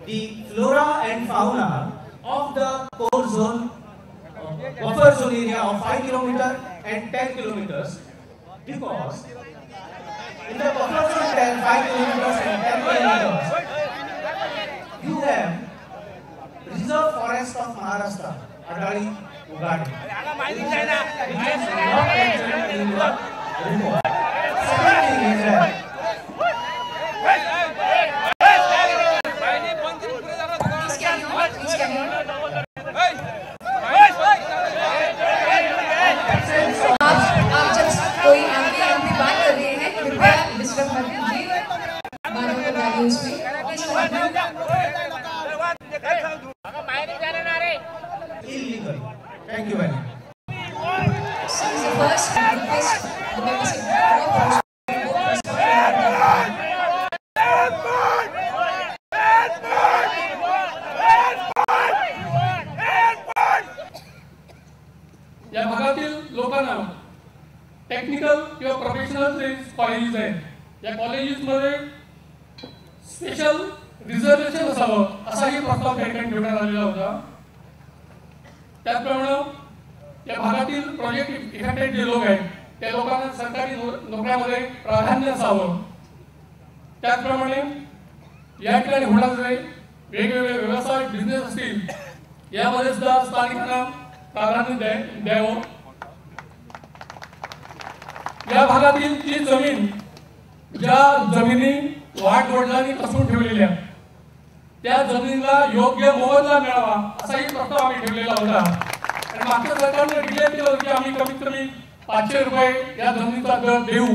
the flora and fauna of the core zone, buffer zone area of 5 kilometers and 10 kilometers, because in the buffer zone 10, 5 kilometers and 10 kilometers, you have reserve forest of Maharashtra, Adali Ugadi, which is not mentioned in your report. Second thing is that Please carry on. Please carry on. आप जब कोई MP बात कर रहे हैं, कृपया disturb मत कीजिए, बातों को डालिए उसमें। Please continue. Illegal. Thank you very much. So this is the first request the members of the board. या भागातील लोकांना टेक्निकल किंवा प्रोफेशनल जे कॉलेजेस आहेत या कॉलेजेसमध्ये स्पेशल रिझर्वेशन असावं असाही प्रस्ताव त्या ठिकाणी ठेवण्यात आलेला होता. त्याचप्रमाणे या भागातील प्रोजेक्ट इफेक्टेड जे लोक आहेत त्या लोकांना सरकारी नोकऱ्यामध्ये प्राधान्य असावं. त्याचप्रमाणे या ठिकाणी होणारे वेगवेगळे व्यवसाय बिझनेस असतील यामध्ये सुद्धा स्थानिकांना प्राधान्य द्यावं. या भागातील जी जमीन ज्या जमिनी वाडवडिलांनी कसून ठेवलेल्या त्या जमिनीला योग्य मोबदला मिळावा असाही प्रस्ताव आम्ही ठेवलेला होता. आणि मागच्या सरकारने डिक्लेअर केलं होतं की आम्ही कमीत कमी 500 रुपये या जमिनीचा दर देऊ.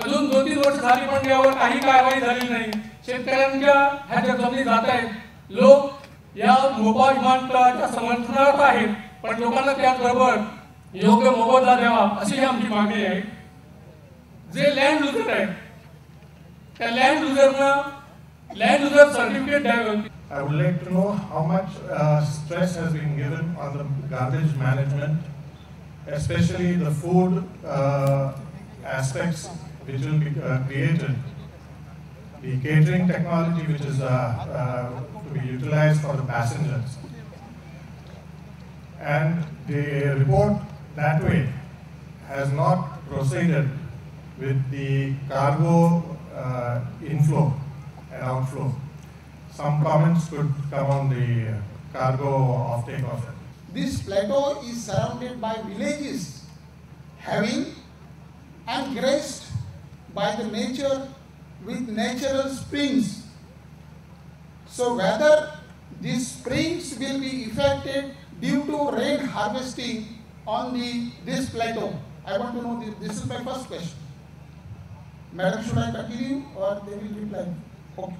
अजून 2-3 वर्ष झाली पण यावर काही कारवाई झाली नाही. शेतकऱ्यांच्या ह्या ज्या जमिनी जात आहेत, लोक या मोपा विमानतळाच्या समर्थनार्थ आहेत पण लोकांना त्याचबरोबर योग्य मोबदला द्यावा अशी ही आमची मागणी आहे. जे लँड लुजर आहेत त्या लँड लुजरना लँड लुजर सर्टिफिकेट द्यावे. I would like to know how much stress has been given on the garbage management, especially the food aspects which will be created, the catering technology which is to be utilized for the passengers. And the report that way has not proceeded with the cargo inflow and outflow. Some comments could come on the cargo offtake of it. This plateau is surrounded by villages having and graced by the nature with natural springs. So whether these springs will be affected due to rain harvesting on this plateau, I want to know this. This is my first question. Madam, should I continue or they will reply? Okay.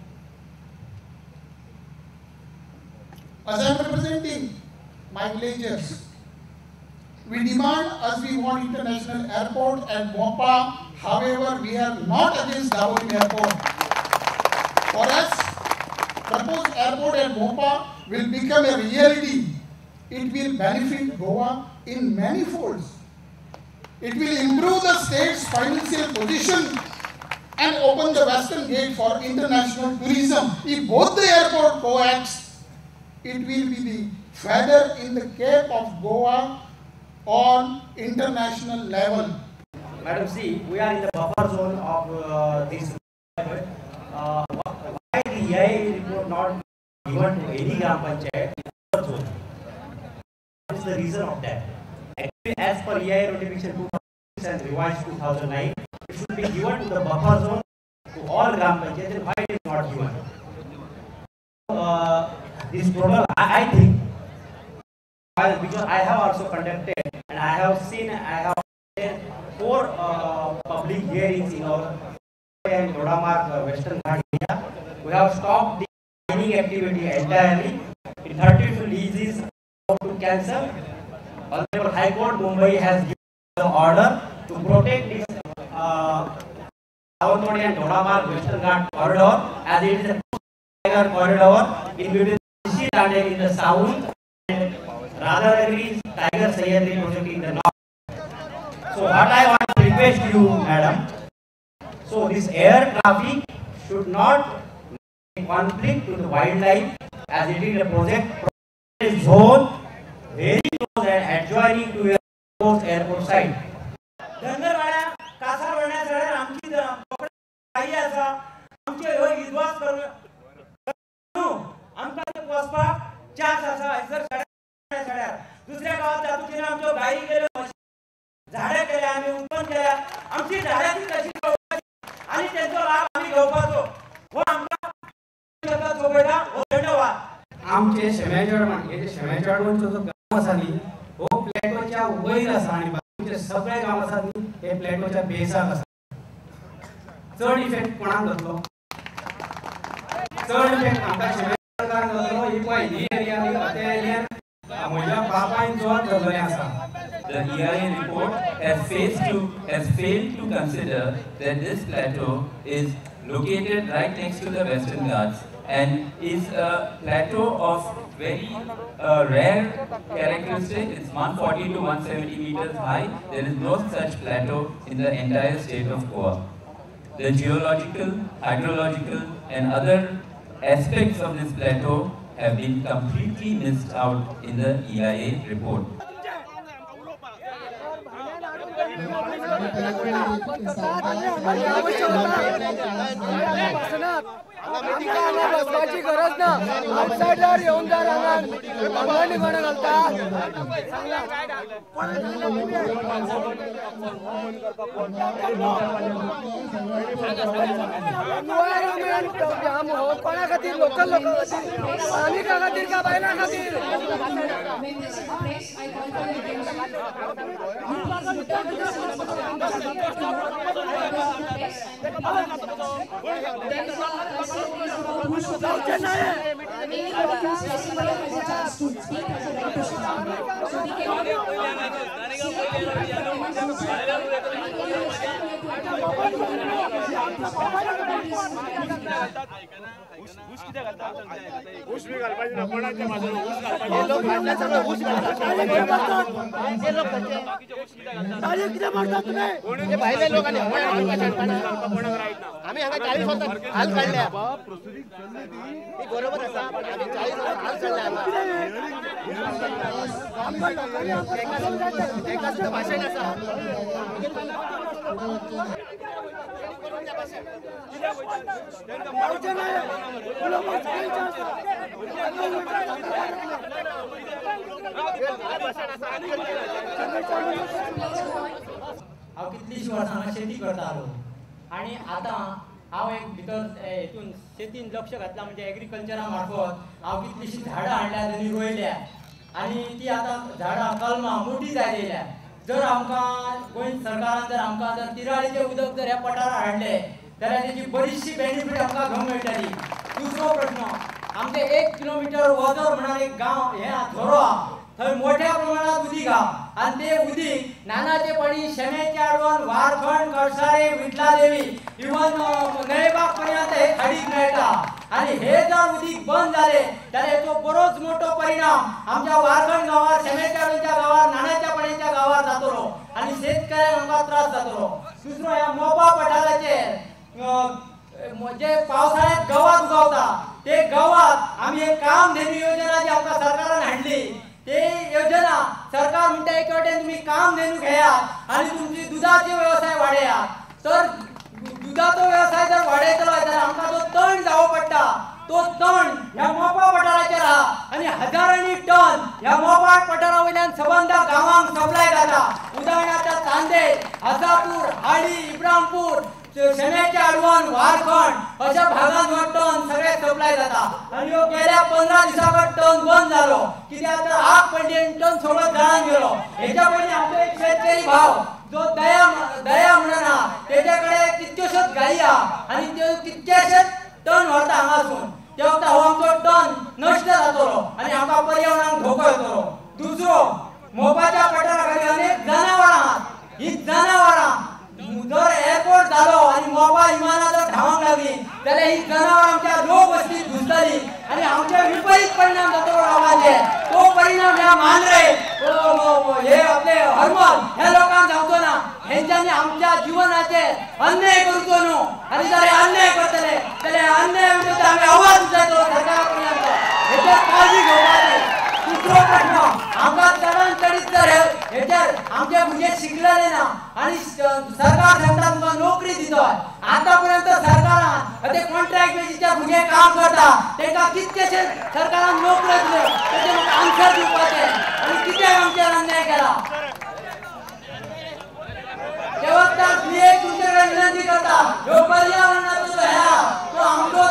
As I am representing my villagers, we demand as we want international airport at Mopa. However, we are not against Dabolim airport. For us, proposed airport at Mopa will become a reality. It will benefit Goa in many folds. It will improve the state's financial position and open the western gate for international tourism. If both the airport coacts, it will be the feather in the cap of Goa on international level. Madam, see, we are in the buffer zone of this. Why the EIA report not given to any Gram Panchayat in the buffer zone? What is the reason of that? Actually, as per EIA notification 2006 and revised 2009, it should be given to the buffer zone to all Gram Panchayats, and why it is not given? This problem, I think, because I have also conducted and I have seen, I have 4 public hearings in our and Dodamarg Western Ghat area. We have stopped the mining activity entirely. In 32 leases to cancel. Honorable High Court Mumbai has given the order to protect this Sawantwadi and Dodamarg Western Ghat corridor, as it is a tiger corridor in between Rishi Dandeli in the south and Radhanagari Tiger Sahyadri project in the north. So what I want to request you, madam, so this air traffic should not conflict to the wildlife as it is a project zone very close and adjoining to airport site. धनगरवाड्या कासारवाड्या सगळ्या आमची गायी आसा, आमचे ह्यो विद्वास करून आमकां ते वचपाक चान्स आसा. हयसर सड्यार दुसऱ्या गांवांत तातूंत आमच्यो गायी गेल्यो, झाडां केल्या, आमी उत्पन्न केल्या, आमची झाडां ती तशी आनी तेंचो लाभ आमी घेवपाचो हो आमकां चोपयता हो धन्यवाद. आमचे शेम्याचेडवण हे शेम्याचेडवणचो जो गांव आसा न्ही हो प्लॅटोच्या वयर आसा आनी बाकीचे सगळे गांव आसा न्ही हे प्लॅटोच्या बेसाक आसा. चड इफेक्ट कोणाक जातलो? चड इफेक्ट आमकां शेम्याचेडवणकारांक जातलो. ही पळय ही एरिया न्ही त्या एरियान म्हज्या बापायन जोत धरलेलें आसा. The EIA report has failed to consider that this plateau is located right next to the Western Ghats and is a plateau of very rare characteristic. It's 140 to 170 meters high. There is no such plateau in the entire state of Goa. The geological, hydrological and other aspects of this plateau have been completely missed out in the EIA report. बसपाची गरज ना, outsider येवन जाय हांगा भांगण घालता. कोणा खातीर? Local लोकां खातीर, स्थानिका खातीर का बायलां खातीर? आमी हांगा 40 वर्सां हाल काडल्या, बरोबर आसा. आमी 40 वर्सां हाल काडल्या, एकाच भाशेन आसा. हांव कितलीशीं वर्सां हांगा शेती करतालो आनी आतां हांव एक भितर हेतून शेतीन लक्ष घातलां, म्हणजे एग्रीकल्चरा मार्फत हांव कितलीशीं झाडां हाडल्यात आनी रोयल्या आनी ती आतां झाडां कलमां मोठी जायत येयल्या. जर आमकां गोंय सरकारान जर आमकां जर तिराळीचें उदक जर ह्या पठारार हाडलें जाल्यार तेजी बरीचशी बेनिफीट आमकां घेवंक मेळटली. दुसरो प्रश्न, आमचे 1 किलोमिटर वजर म्हणाल एक गांव हे झरो आहा, थंय मोठ्या प्रमाणात उदीक आहा आनी ते उदीक नानाचे पाणी शेमेचे आडवण, वारखंड, कडसारे, विटलादेवी, इवन नयबाग पर्यंत हे खाडीक मेळटा. आनी हे जर उदीक बंद जाले जाल्यार हेचो बरोच मोठो परिणाम आमच्या वारखंड गांवार, शेमेच्या आडवणच्या गांवार, नानाच्या पाणयेच्या गांवार जातलो आनी शेतकऱ्यांक आमकां त्रास जातलो. दुसरो, ह्या मोपा पठाराचेर जे पावसाळ्यात गवात उगवता ते गवात आमी एक कामधेनू योजना जी आमकां सरकारान हाडली ते योजना सरकार म्हणटा एक वटेन तुमी कामधेनू घेयात आनी तुमची दुदाचे वेवसाय वाडयात. तर दुदाचो वेवसाय जर वाडयतलो जाल्यार आमकां जो तण जावो पडटा तो तण ह्या मोपा पठाराचेर आहा आनी हजारांनी टन ह्या मोपा पठारा वयल्यान सबंद गांवांक सप्लाय जाता. उदाहरणार्थ चांदेल, हसापूर, हाडी, इब्रामपूर, शेमेचे आडवण, वारखंड अशा भागांत हो टन सगळे सप्लाय जाता. आनी ह्यो गेल्या 15 दिसां टन बंद जालो कित्याक तर आग पडली आनी टन सगळो जळान गेलो. हेच्या पयलीं आमचो एक शेतकरी भाव जो दया दया म्हणून आहा तेच्या कडेन कितक्योश्योच गायी आहा आनी त्यो कितकेशेच टन व्हरता हांगासून. त्या वखता हो आमचो टन नश्ट जातलो आनी आमकां पर्यावरणाक धोको येतलो. दुसरो, मोपाच्या पठारा खाली अनेक जनावरां आहात. ही जनावरां जर एअरपोर्ट जालो आनी मोपा विमानां जर धांवंक लागली जाल्यार ही जनावरां आमच्या लोक वस्तीत घुसतली आनी आमचे विपरीत परिणाम जातलो गांवाचेर. तो परिणाम ह्या मांद्रे हे आपले हरमल ह्या लोकांक जावचो ना. हेंच्यांनी आमच्या जिवनाचेर अन्याय करचो न्हू आनी जर हे अन्याय करतले जाल्यार अन्याय विरुद्ध आमी आवाज उठयतलो सरकारा पर्यंत. हेचेर काळजी घेवपाची. दुसरो प्रश्न, आमकां चडान चडीत जर हेचेर आमचे भुरगे शिकलेले ना आनी सरकार सांगता तुमकां नोकरी दितोय. आतां पर्यंत सरकारान ते कॉन्ट्रॅक्ट बेजीचेर भुरगे काम करता तांकां कितकेशे सरकारान नोकऱ्यो दिल्यो तेचे म्हाका आन्सर दिवपाचें आनी कित्याक आमचेर अन्याय केला. देवता मी एक तुमचे कडेन विनंती करता, ह्यो पर्यावरणाचो जो ह्या तो आमचो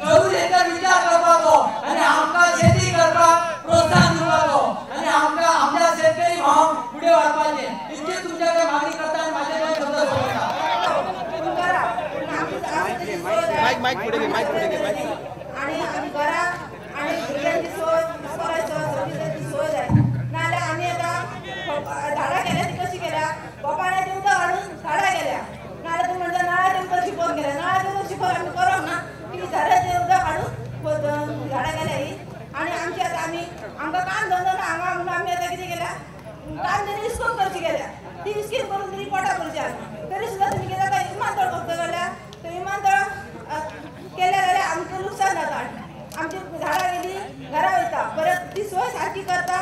जरूर हेचेर विचार करपाचो आनी आमकां शेती करपाक प्रोत्साहन दिवपाचो आनी आमकां आमच्या शेतकरी भावांक फुडें व्हरपाचें इतकी तुमच्या कडेन मागणी करता आनी म्हाजे कडेन शब्द सोडटा. मायक फुडें घे, मायक फुडें घे, मायक. आनी आमी घरा आनी भुरग्यांची सोय, इस्कोलाची सोय, सगळी सोय जाय. नाजाल्यार आमी आतां झाडां केल्या ती कशी केल्या, गोपाळाचें उदक हाडून झाडां केल्या. नाजाल्यार तुमी म्हणटा नळाचें उदक शिंपोवन केलें, नळाचें उदक शिंपोवन आमी करोंक ना की झऱ्याचें उदक हाडून झाडां केल्या ही. आनी आमची आतां आमी आमकां काम धंदो ना हांगा म्हणून आमी आतां कितें केल्या, काम तरी इस्कोल करची केल्या, ती इस्कीम करून तरी पोटा करची आमी. तरी सुद्दां तुमी कितें जाता विमानतळ करता जाल्यार तर विमानतळ केल्या जाल्यार आमचें लुकसाण जाता. आमची झाडां गेली घरा वयता परत ती सोय सारकी करता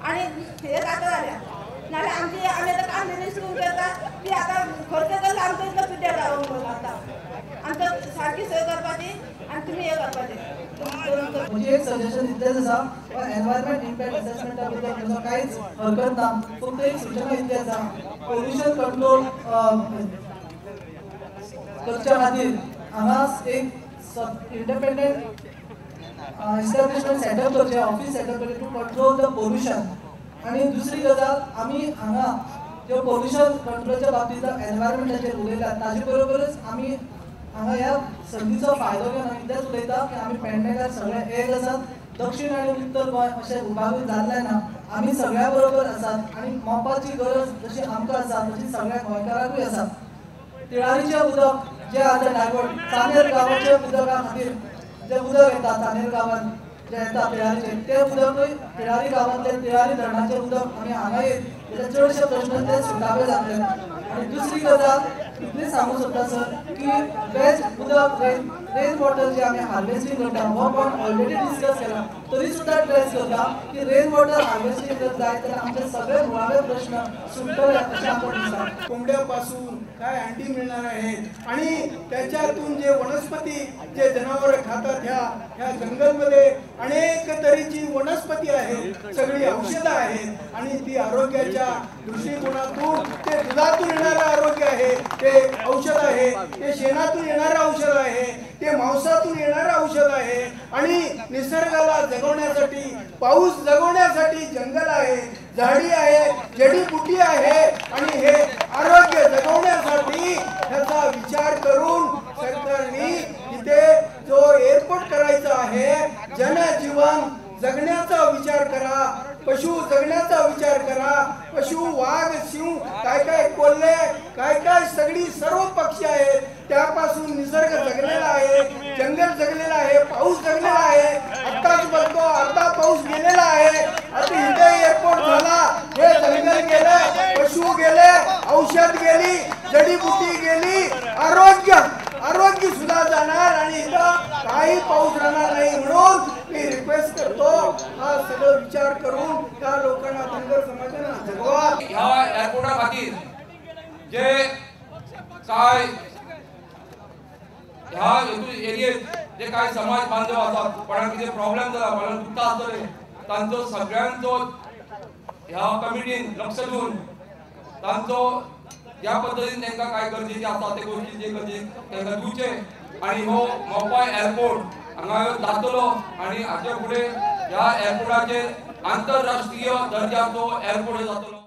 आनी हें जाता जाल्यार. नाजाल्यार आमची आमी आतां काम धंदे स्कीम करता ती आतां खर्च करता आमचो इतलो पिड्ड्यार जाता. आमकां सारकी सोय करपाची आनी तुमी हें करपाचें. म्हजें एक सजेशन इतलेंच आसा, एनवायरमेंट इम्पॅक्ट असेसमेंटा बद्दल म्हजो कांयच हरकत ना. फक्त एक सुचना इतलें आसा, पोल्युशन कंट्रोल करच्या खातीर हांगा एक इंडिपेंडंट इस्टॅब्लिशमेंट सेटअप करचें, ऑफिस सेटअप करचें टू कंट्रोल the pollution. आनी दुसरी गजाल, आमी हांगा ज्यो पोल्युशन कंट्रोलच्या बाबतींत एनवायरमेंटाचेर उलयतात ताजे बरोबरच आमी हांगा ह्या संदीचो फायदो घेवन इतलेंच उलयता की आमी पेडणेकार सगळे एक आसात. दक्षिण आनी उत्तर गोंय अशें विभागून जाल्लें ना, आमी सगळ्या बरोबर आसात आनी मोपाची गरज जशी आमकां आसा तशी सगळ्या गोंयकारांकूय आसा. तिळारीचें उदक जें आतां डायवर्ट चानेर गांवाच्या उदका खातीर जें उदक येता चानेर गांवांत जें येता तिळारीचें तें उदकूय तिळारी गांवांतलें तिळारी धरणाचें उदक आमी हांगा येत जाल्यार चडशे प्रश्न ते सुटावे जातले. आनी दुसरी गजाल इतली सांगूंक सोदता सर की वेस्ट उदक रेन वॉटर जे आमी हार्वेस्टींग करता हो पॉयंट ऑलरेडी डिस्कस केला, तरी सुद्दां ट्रेस करता की रेन वॉटर हार्वेस्टींग जर जायत जाल्यार आमचे सगळे मुळावे प्रश्न सुटतले अशें आमकां दिसता. कोंबड्यापासून काय अंडी मिळणार आहेत आणि त्याच्यातून जे वनस्पती जे जनावरं खातात ह्या ह्या जंगलमध्ये अनेक तऱ्हेची वनस्पती आहे, सगळी औषधं आहेत आणि ती आरोग्याच्या दृष्टिकोनातून ते दुधातून येणारं आरोग्य आहे, ते औषध आहे, ते शेणातून येणारं औषध आहे, ते मांसातून येणारं औषध आहे. आणि निसर्गाला जगवण्यासाठी, पाऊस जगवण्यासाठी जंगल आहे, झाडी आहे, जडीबुटी आहे आणि हे आरोग्य जगवण्यासाठी ह्याचा विचार करून सरकारने इथे जो एअरपोर्ट करायचा आहे, जनजीवन जगण्याचा विचार करा, पशु जगण्याचा विचार करा. पशु, वाघ, सिंह, काय काय कोल्हे, काय काय सगळी सर्व पक्षी आहेत, त्यापासून निसर्ग जगलेला आहे, जंगल जगलेलं आहे, पाऊस जगलेला आहे. आत्ताच बघतो अर्धा पाऊस गेलेला आहे. आता इथे एअरपोर्ट झाला, हे जंगल गेले, पशु गेले, औषध गेली, जडीबुटी गेली, आरोग्य आरोग्य सुद्धा जाणार आणि इथं काही पाऊस राहणार नाही. म्हणून मी रिक्वेस्ट करतो, हा सगळं विचार करून त्या लोकांना, धनगर समाजाला जगवा. ह्या एअरपोर्टा खातीर जे काय ह्या एरियेत जे काय समाज बांधव आसात, कोणाक कितें प्रॉब्लेम जाला, कोणाक दुखता आसतलें, तांचो सगळ्यांचो ह्या कमिटीन लक्ष दिवन तांचो ज्या पद्दतीन तांकां काय गरजेचें आसा ते गोश्टी जे गरजे तांकां दिवचें आनी हो मोपा एअरपोर्ट हांगा जातलो आनी हाचे फुडें ह्या एअरपोर्टाचेर आंतरराष्ट्रीय दर्जाचो एअरपोर्ट जातलो.